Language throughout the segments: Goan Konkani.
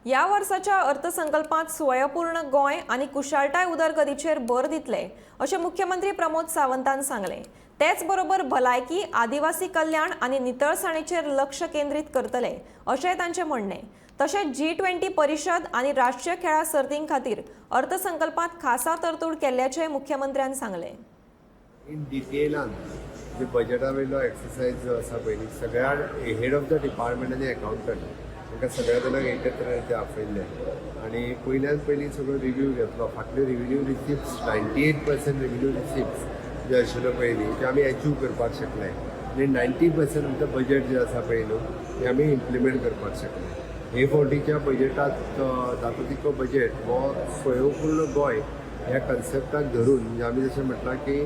ह्या वर्साच्या अर्थसंकल्पांत स्वयंपूर्ण गोंय आनी कुशळटाय उदरगतीचेर भर दितले, अशें मुख्यमंत्री प्रमोद सावंतान सांगलें. तेच बरोबर भलायकी, आदिवासी कल्याण आनी नितळसाणेचेर लक्ष केंद्रीत करतले, अशेंय तांचें म्हणणें. तशेंच जी 20 परिशद आनी राष्ट्रीय खेळां सर्तीं खातीर अर्थसंकल्पांत खासा तरतूद केल्ल्याचें मुख्यमंत्र्यान सांगलें. इन डिटेलान जे बजेटा वयलो एक्सरसायज जो आसा, पयलीं सगळ्या हेड ऑफ the department आनी अकाउंटंट तांकां सगळ्या जाणांक एकत्र ते आपयल्ले आनी पयल्यान पयलीं सगळो रिव्यू घेतलो. फाटल्यो revenue receipts, 98% revenue receipts जे आशिल्ल्यो पयलीं, ते आमी एचीव करपाक शकले आनी 90% आमचें बजेट जें आसा पळय न्हू, तें आमी इम्प्लिमेंट करपाक शकले. हे फावटीच्या बजेटात जाता तितको बजेट हो स्वयंपूर्ण गोंय ह्या कन्सेप्टाक धरून, म्हणजे आमी जशें म्हटलां की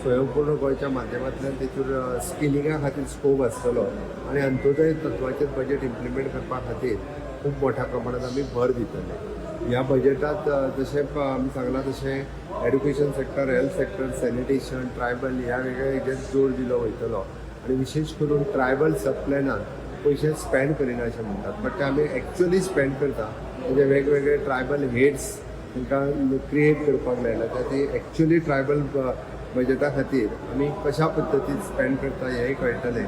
स्वयंपूर्ण गोंयच्या माध्यमांतल्यान तेतूर स्किलिंगा खातीर स्कोप आसतलो आनी अंत्योदय तत्वाचेर बजेट इम्प्लिमेंट करपा खातीर खूब मोठ्या प्रमाणात आमी भर दितले. ह्या बजेटात जशें आमी सांगलां तशें education sector, health sector, sanitation, tribal ह्या वेगळ्या हेजेर जोर दिलो वयतलो आनी विशेश करून ट्रायबल सब प्लॅनान पयशे स्पेंड करिना अशें म्हणटात, बट ते आमी एक्चुअली स्पेंड करता. म्हणजे वेगवेगळे ट्रायबल हेड्स तांकां क्रिएट करपाक लायला. त्या ती एक्चुअली ट्रायबल बजेटा खातीर आमी कशा पद्दतीन स्पेंड करता हेंय कळटलें.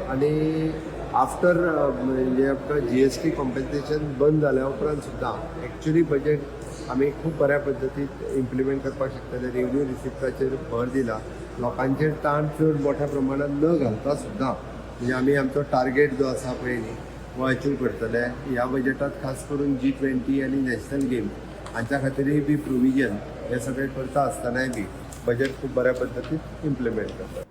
आनी आफ्टर म्हणजे आमकां जीएसटी कॉम्पेन्सेशन बंद जाल्या उपरांत सुद्दां एक्चुअली बजेट आमी खूब बऱ्या पद्दतीन इम्प्लिमेंट करपाक शकतले. रेव्हन्यू रिसिप्टाचेर भर दिला. लोकांचेर ताण चड मोठ्या प्रमाणात न घालता सुद्दां म्हणजे आमी आमचो टार्गेट जो आसा पळय न्ही, हो अचीव करतले. ह्या बजेटात खास करून जी 20 आनी नॅशनल गेम हांच्या खातीरय बी प्रोविजन हे सगळें करता आसतनाय बी बजेट खूब बऱ्या पद्दतीन इम्प्लिमेंट करता.